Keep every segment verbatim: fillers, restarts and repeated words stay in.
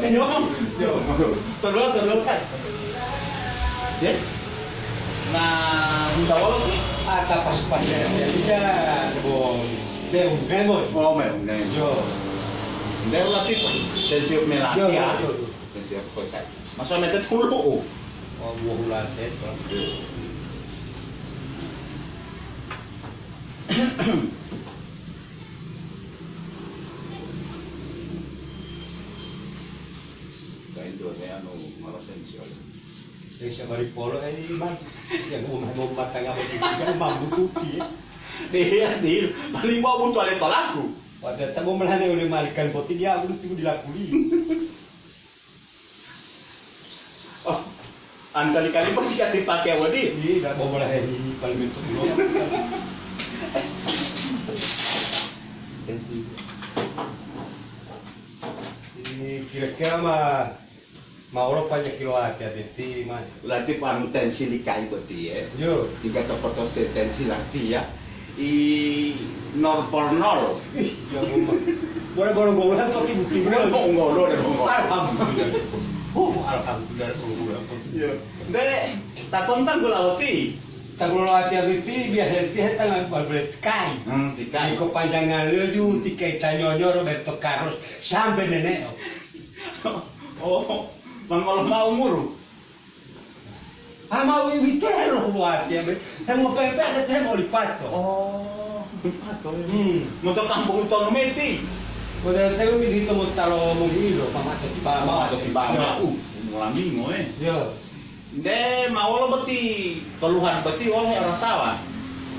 Yo, yo, tolong, tolong, kan. Ya. Nah, minta wolo ki. Ata pas-pas ya, ya, bisa, bo, be, un, kan, bo. Oh, me, me. Yo. Nde la tipa, tensiu melati, Yo, yo, ya. yo, yo. Tensiu kota. Masa mete tulu, oh. Oh, buah ulat, ya, to. Yo. Kain tuh, saya anu, malas yang siapa? Yang siapa di polo, eh, ini, Bang. Yang mau, mau matang apa gitu, kan mambu putih, ya. Dia, dia, paling mau butuh alih tolaku. Pada tak mau melani oleh marikan poti, dia aku tunggu di lakuli. Oh, antali kali pasti jadi pakai wadi. Iya, tidak mau melani paling itu belum. Ini kira-kira mah, mah olo banyak kilo aja, Diti, Mas. Lati panu tensi likai boti, ya. Yo. Tiga tokoto se tensi lati, ya. I nol por nol. Ih, ya, Mas. Boleh, boleh, boleh, tapi bukti Boleh boleh. Bonggolo, deh, bonggolo. Alhamdulillah. Uh, alhamdulillah, boleh, boleh. Iya. Nde, takon tanggul awati. Tanggul awati abiti, biasa tihe tangan balbele tikai. Hmm, tikai. Iko panjangan liyo ju, tikai tanyonyo, Roberto Carlos, sampai nenek. Oh, mangolo mau umuru? Ama uwito helo huwatiya be, hemopempe ate hemolipato. Oh, lipato, ya. Hmm. Monto kampung utonu meti. Kode tewe widito motalo mohilo, mamato tibama. Mamato tibama. Ya. Uh, mulamingo, eh. Ya. Nde, ma wolo boti, keluhan boti wolo herasawa?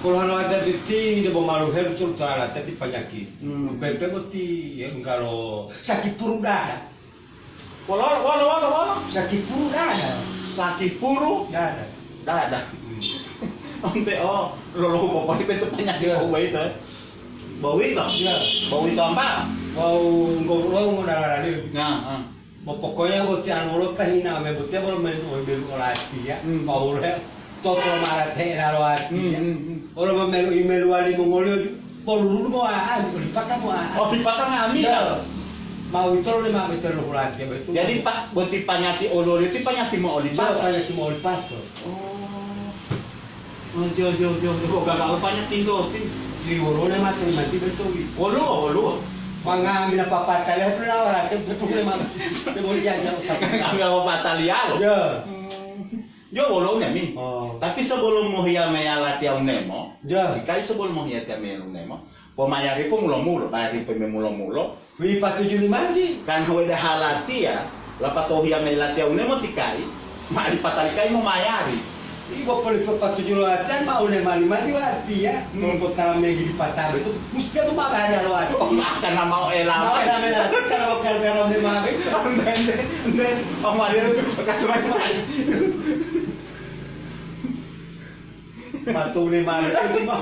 Keluhan wate biti, de bo malu heru turu tala teti panyaki. Hmm. Pempe boti, ya, enggalo sakit puru dada. Wolo, wolo, wolo, wolo. Sakipuru dada. Sakipuru? Dada. Dada. Hmm. Onte, oh, lolohu popohi beto panyaki Iya. Boyito, eh. Boyito? Iya. Boyito ampa? Wau nggo-, wau ngodala radio. Nah, ah. Bo pokoknya boti anu lo tahina me boti bolo men, belu olati ya. Hmm. Mau le. Toto marate nalo ati, ya. Hmm, hmm, hmm. Olo mamelu imelu wali mongoliyo ju, polululu mo a'a, lipata mo a'a. Oh, lipata nga'amila? Ya. Mau itolo le ma betul lo hulati, ya, betul. Jadi, Pak, boti panyaki olole ti panyaki mo olipato? Ya, panyaki mo olipato. Oh. Oh, jo, jo, jo, jo. Kok gagal panyaki to, ti? Di wolole mati, mati betul. Woluwo, woluwo. Manga'amila papata le, pernah wala, betul le ma. Te boli jaja. Ngambil papata liya lo? Ya. Hmm. Yo, wolo umi ami. Oh. Tapi sebelum mohiya meya latiya unemo, Ya. Kai sebelum mohiya tiya meya unemo, pomayari po mulo-mulo, bayari po me mulo-mulo. Wi patuju limandi. Kan haweda halatiya, lapatohiya meya latiya unemo tikai, ma alipatalikai momayari. Ibo poli po patuju lo latihan ma unema limandi watiya, Hmm. Mongko tala megi lipata betu, musti mo mabaya lo ati. Oh, makan nama elama. Mabaya mena, kalau, kalau, kalau memang. Nde, nde, nde. Oh, mari itu bekas main. Matuli malik itu mah.